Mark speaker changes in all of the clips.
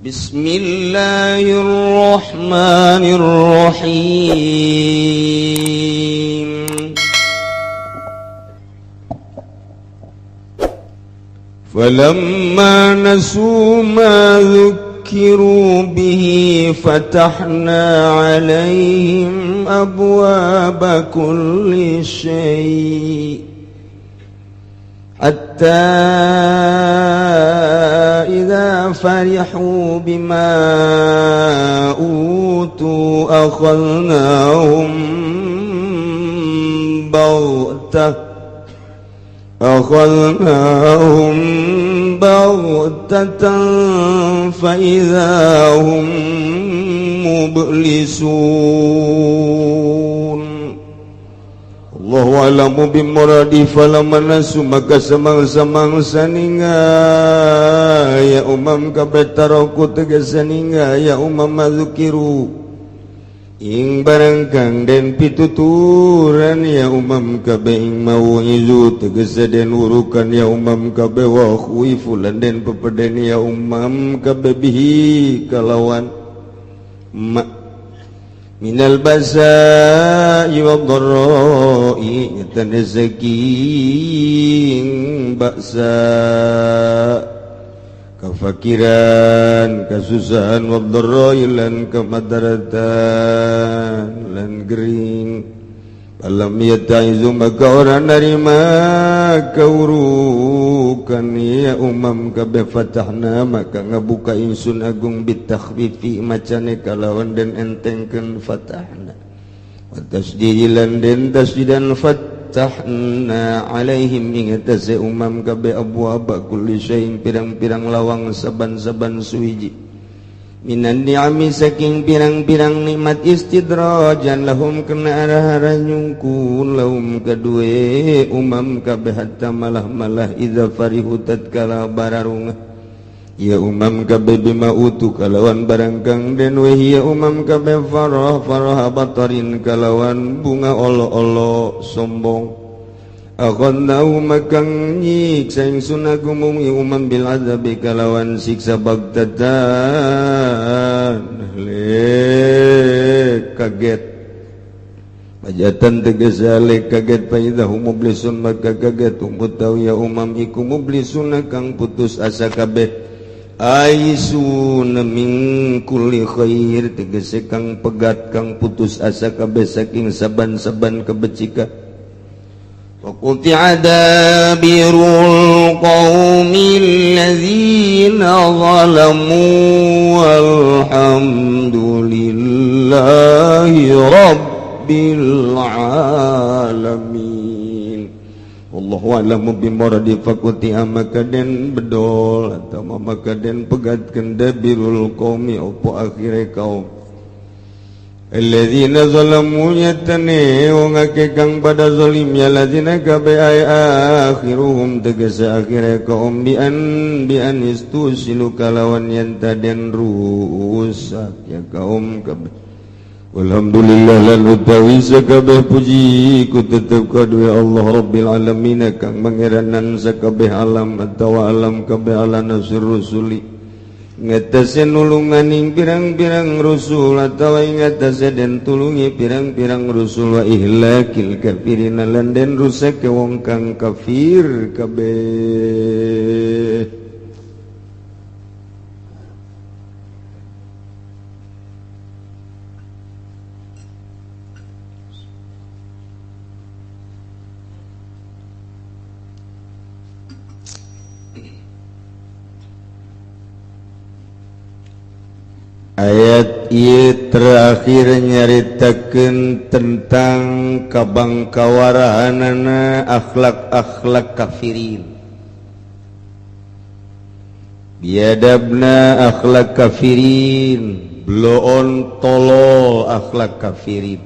Speaker 1: بسم الله الرحمن الرحيم. فلما نسوا ما ذكروا به فتحنا عليهم أبواب كل شيء حتى إذا فرحوا بما أوتوا أخذناهم بغتة أخذناهم بغتة فإذا هم مبلسون. Allahu a'lamu bimuradi. Falamma nasu maka samangsa-mangsa ninga ya umam kabeh taroku tegese ninga ya umam madzukiru ing barang kang den pituturan ya umam kabeh ing mau'izu tegese den urukan ya umam kabeh wa khuifu lan den pepeden ya umam kabeh bihi kalawan ma minal basa'i wadh-dharra'i nyatane saking baksa kafakiran kasusahan wadh-dharra'i lan kemadaratan lan gering. Alam yata'izu maka ora narima kaurukan ya umam kabeh fatahna maka ngabuka insun agung bitakhfifi macane kalawan den entengkeun fatahna wa tasdidilan den tasdidan fatahna alaihim ing atase umam kabeh abwaaba kulli syai'in pirang-pirang lawang saban-saban suwiji minan ni'ami saking pirang-pirang nikmat istidrajan lahum kena arah-arah nyungkun lahum kadue umam kabeh hatta malah-malah idza farihu tatkala bararungah ya umam kabeh bima utu kalawan barang kang den wehi ya umam kabeh farah farah batarin kalawan bunga olo-olo sombong. Akhadnahu makang nyiksa ingsun agumum umam bil azabi kalawan siksa bagdatan lek kaget pajatan tegese lek kaget faidahum mublisun maka kaget umput ya umam iku mublisun kang putus asa kabeh aisun min kulli khair tegese kang pegat kang putus asa kabeh saking saban-saban kebecikan. وقطع دابر القوم الذين ظلموا والحمد لله رب العالمين. Wallahu a'lamu bimuradi. Fakuti maka den bedol atau maka den pegatkeun dabirul qaumi opo akhire kaum alladzina zalamu yatane wong akeh kang pada zalim ya ladzina kabe ay akhiruhum tegese akhire kaum bi an istusilu kalawan yen taden rusak ya kaum kabe. Walhamdulillah lan utawi sakabeh puji ku tetep kaduwe Allah Rabbil alamin kang mangeranan sakabeh alam atawa alam kabeh ala nasr rusuli ngatasi nulunganing pirang-pirang rusul atawa ngatasi den tulungi pirang-pirang rusul wa ihlakil kafirin lan den rusak ke wong kang kafir kabeh. Ayat ieu terakhir nyaritakeun tentang kabangkawarahanana akhlak-akhlak kafirin. Biadabna akhlak kafirin, bloon tolol akhlak kafirin.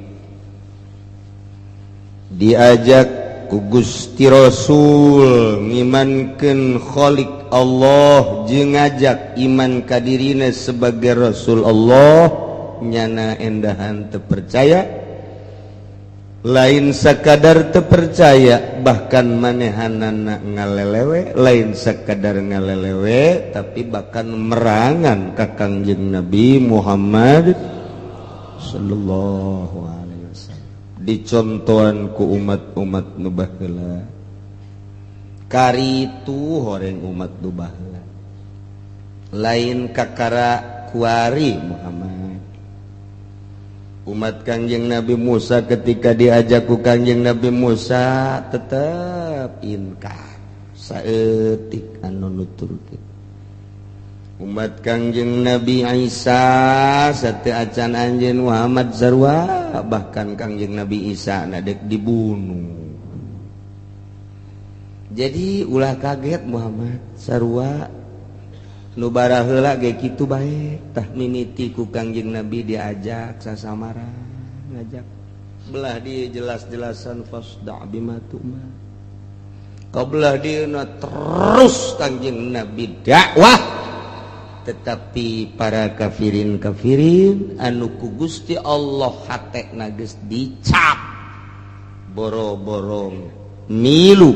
Speaker 1: Diajak ku Gusti Rasul ngimankeun Khalik Allah jeung ngajak iman kadirina sebagai Rasul Allah nyana endahan terpercaya. Lain sekadar terpercaya, bahkan manehanana ngalelewe. Lain sekadar ngalelewe, tapi bahkan merangan ka Kangjeng Nabi Muhammad sallallahu alaihi wasallam. Dicontohan ku umat-umat nu baheula, karitu horeng umat nu baheula, lain kakara kuari Muhammad. Umat Kangjeng Nabi Musa, ketika diajak ku Kangjeng Nabi Musa, tetap inkar, saeutik anu nuturkeun. Umat Kangjeng Nabi Isa sateuacan anjeun Muhammad sarua, bahkan Kangjeng Nabi Isa na dek dibunuh. Jadi ulah kaget, Muhammad sarua nu baraheula ge kitu bae. Tah, mimiti ku Kangjeng Nabi diajak sasamara, ngajak belah dia jelas-jelasan fasda' bima tu'mar. Kabelah dieuna terus Kangjeng Nabi dakwah, tetapi para kafirin kafirin anu ku Gusti Allah hatena geus dicap boro-borong milu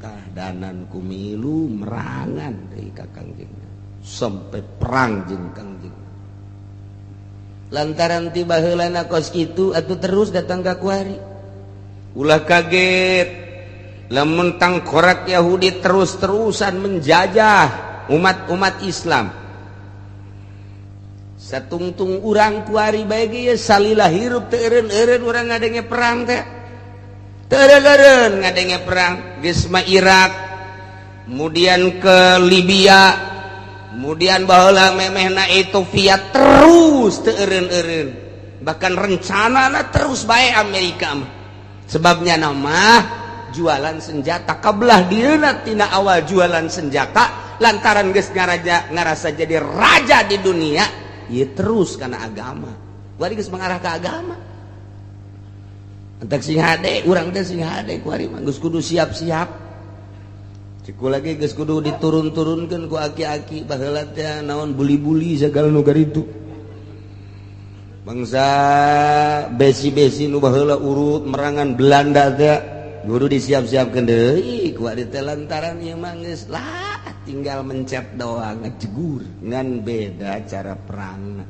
Speaker 1: kahdanan, ku milu merangan deui ka Kangjeng, sampai perang jeung Kangjeng. Lantaran tiba heulana kos kitu atuh, terus datang ka kuari. Ulah kaget lamun tangkorak Yahudi terus-terusan menjajah umat-umat Islam. Satungtung urang kuari bae ge salila hirup teu eureun-eureun urang ngadenge perang teh, teu eureun ngadenge perang. Geus mah Irak, kemudian ke Libya, kemudian baheula memehna Ethiopia, terus teu eureun-eureun. Bahkan rencana terus bae Amerika mah, sebabnya nama jualan senjata kabelah dieuna tina awal jualan senjata. Lantaran geus ngaraja, ngarasa jadi raja di dunia ya, terus karena agama kuari geus mengarah ke agama. Entek sing hade urang teh, sing hade kuari mah geus kudu siap-siap. Ciku lagi geus kudu diturun-turunkeun ku aki-aki baheula teh, naon, buli-buli segala nu itu, bangsa besi-besi nu baheula urut merangan Belanda teh, kudu disiap-siapkeun deui kuari teh, lantaran ieu mah geus lah tinggal mencet doang, ngejegur. Ngan beda cara perang.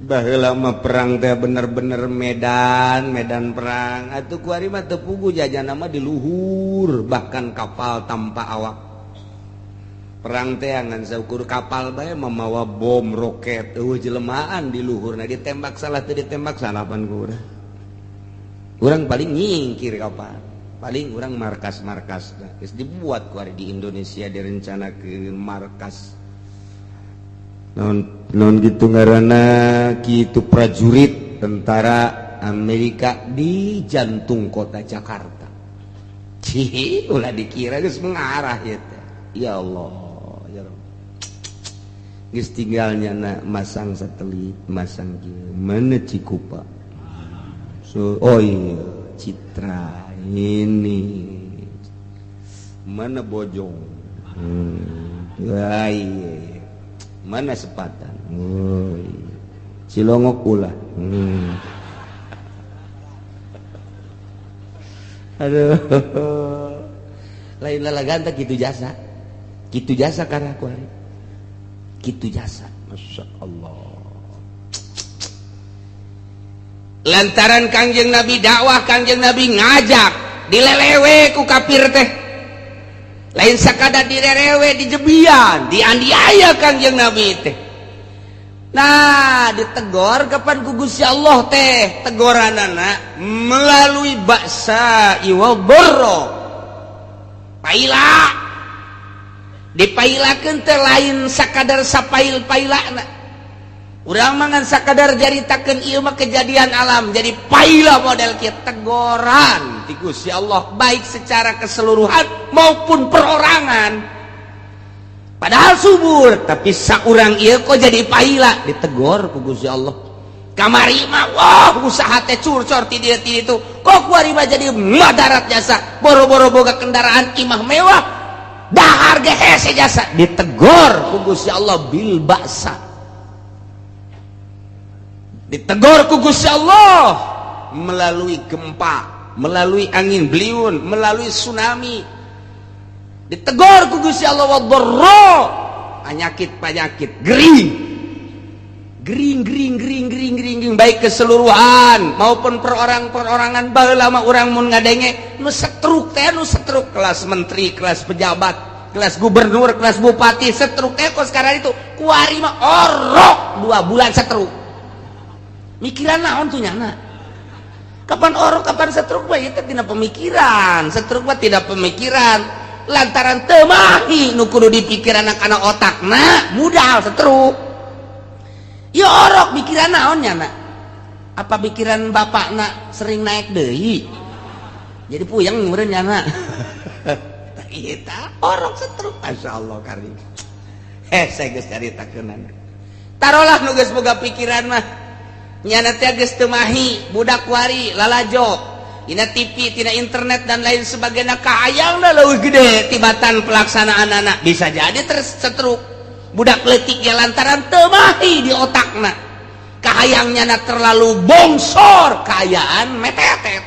Speaker 1: Baheula mah perang teh bener-bener medan medan perang, atuh kuari mah teu puguh, jajana mah di luhur, bahkan kapal tanpa awak. Perang teh ngan saukur kapal bae memawa bom, roket, eueuh jelema di luhur. Nah, ditembak salah, teu ditembak salah pan ku urang. Urang paling nyingkir kapal, paling urang markas-markas geus dibuat kuari di Indonesia, direncanakeun markas non non gitu ngaranna kitu, prajurit tentara Amerika di jantung kota Jakarta. Cih, ulah dikira geus mengarah ya teh. Ya Allah, ya Rabb. Geus tinggalnya na masang satelit, masang kieu. Mana Cikupa? So, oh iya, Citra ini mana Bojong, Wah, iya. Mana Sepatan? Oh, iya. Cilongok ulah. Aduh, lain lalagan teh kitu jasa, kitu jasa karena aku hari kitu jasa. Masya Allah. Lantaran Kangjeng Nabi dakwah, Kangjeng Nabi ngajak, dilelewe ku kafir teh. Lain sakadar dilelewe, dijebian, dianiaya Kangjeng Nabi teh. Nah, ditegor kapan ku Gusti Allah teh, tegoranana melalui baksa iwa borro, paila. Dipailakeun teh lain sakadar sapail-pailana. Urang mangan sakadar jaritakeun, ieu mah kejadian alam. Jadi paila model kieu tegoran ti Gusti Allah, baik secara keseluruhan maupun perorangan. Padahal subur, tapi saurang ieu kok jadi paila, ditegor ku Gusti Allah. Kamari mah wah, usaha teh curcor ti dieu ti ditu, kok kuari mah jadi madarat jasa, boro-boro boga kendaraan, imah mewah, dahar ge hese jasa. Ditegor ku Gusti Allah bil baksa, ditegor ku Gusti Allah. Melalui gempa, melalui angin beliung, melalui tsunami, ditegor ku Gusti Allah. Wadharra, penyakit, penyakit gering, gering, gering, gering, gering, gering, gering, baik keseluruhan maupun perorang perorangan. Baheula mah urang mun ngadenge nu stroke teh, nu stroke kelas menteri, kelas pejabat, kelas gubernur, kelas bupati stroke teh. Kok sekarang itu kuari mah orok 2 bulan stroke, mikiran naon tuh nyana? Kapan orok, kapan stroke mah itu tidak pemikiran. Stroke mah tidak pemikiran lantaran teu mahi nu kudu dipikiran anak otak. Nah, mudah stroke ya orok, mikiran naon nyana? Apa pikiran bapak nak sering naik deui, jadi puyeng meureun nyana? Eta orok, stroke. Masya Allah karim. Eh, saya geus caritakeun, tarolah nu geus boga pikiran mah nyana teh geus teu mahi. Budak wari lalajo dina TV, tina internet, dan lain sebagainya, kahayangna leuwih gede tibatan pelaksanaan anak, bisa jadi terus stroke budak leutik ya, lantaran teu mahi di otakna, kahayangnya na terlalu bongsor, kaayaan metetet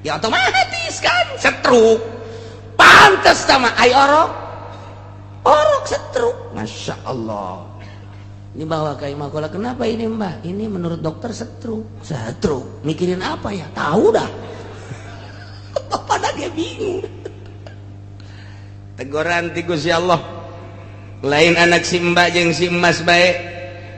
Speaker 1: ya, otomatis kan stroke. Pantes sama ay orok, orok stroke. Masya Allah, ini bawa ke Imakola. Kenapa ini, Mbak? Ini menurut dokter stroke. Stroke mikirin apa ya? Tahu dah, pada dia bingung. Teguran ti Gusti Allah. Lain anak si Mbak jeung si Emas baik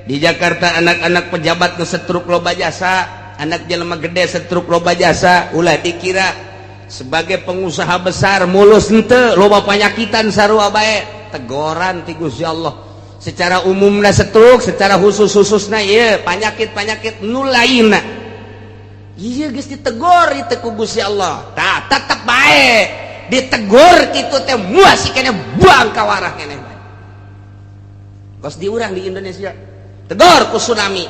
Speaker 1: di Jakarta, anak-anak pejabat nu stroke loba jasa, anak jelema gede stroke loba jasa. Ulah dikira sebagai pengusaha besar mulus, ente loba penyakitan sarua bae. Tegoran ti Gusti Allah secara umumna stroke, secara khusus-khususna ieu penyakit-penyakit nu lainna. Iya, geus ditegor itu ku Gusti Allah. Tah, tetep bae ditegor kitu teh muas kene buang ka warah kene bae. Kos diurang di Indonesia tegor ku tsunami,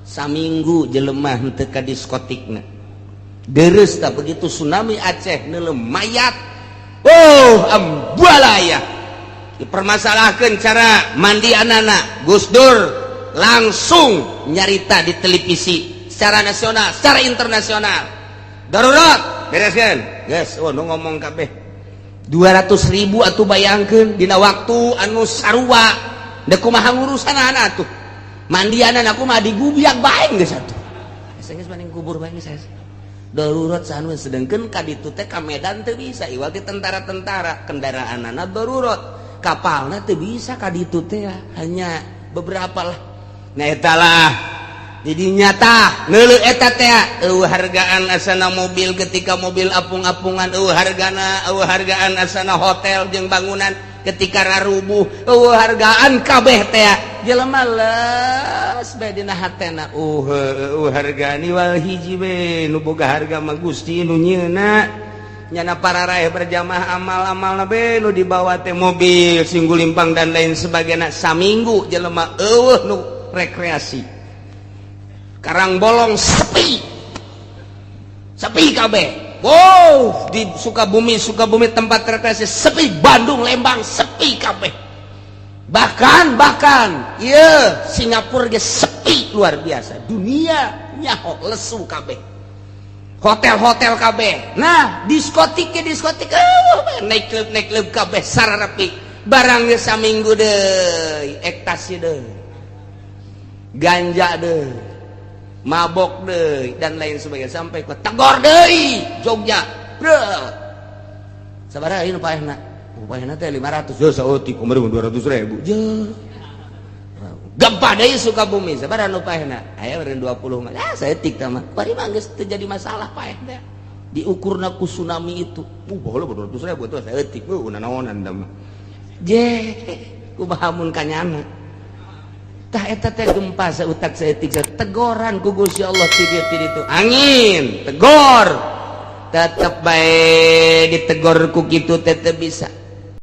Speaker 1: saminggu jelema henteu ka diskotikna, deres. Tak begitu tsunami Aceh neuleuh mayat, oh, ambalaya, dipermasalahkan cara mandi anak-anak. Gus Dur langsung nyarita di televisi secara nasional, secara internasional, darurat bereskan. Guys, oh, nu ngomong kabeh 200 ribu atau bayangkan dina waktu anu sarua. Dek kumaha ngurusan anak tuh mandian aku mah digubiak bae geus atuh. Geus banding kubur bae geus darurat sanu. Sedangkan ka ditu teh ka Medan teu bisa, iwal ti tentara-tentara, kendaraanana darurat, kapalna teu bisa ka ditu teh, hanya beberapa lah. Nah, eta lah jadi nyata neuleuh eta teh eueuh hargaan asana mobil ketika mobil apung-apungan, eueuh hargana, eueuh hargaan asana hotel jeung bangunan ketika rarubuh, eueuh hargaan kabeh teh. Jelema les bae dina hatena, eueuh hargaan, iwal hiji be nu boga harga mah Gusti nu nyieuna. Nyana para raih berjamaah, amal-amal be nu dibawa teh mobil singgulimpang dan lain sebagainya. Saminggu jelema eueuh nu rekreasi. Karang Bolong sepi, sepi kabeh. Wow, di Sukabumi, Sukabumi tempat rekreasi sepi, Bandung, Lembang sepi kabeh. Bahkan bahkan iya Singapura ge sepi luar biasa. Dunia nyaho lesu kabeh, hotel-hotel kabeh. Nah, diskotik ke diskotik, naik klub, naik klub kabeh sararapi barangnya. Saminggu deh ekstasi deh, ganja deh, mabok deh, dan lain sebagainya, sampai ke tegor deh Jogja. Bro, sabaraha ini paehna? Paehna teh 500 yo, saeutik kemarin 200 ribu je. Gempa deui Sukabumi, sabaraha nu paehna? Aya meureun 20 mah. Ah, saeutik tah mah. Bari mah geus teu jadi masalah paeh teh. Diukurna ku tsunami itu. Baheula 200 ribu tuh saeutik. Nanaonan da mah. Je, kumaha mun kanyana? Tah, eta teh gempa sautak saeutik tegoran ku Gusti Allah ti dieu ti ditu. Angin, tegor. Tetep bae ditegor ku kitu teh teu bisa.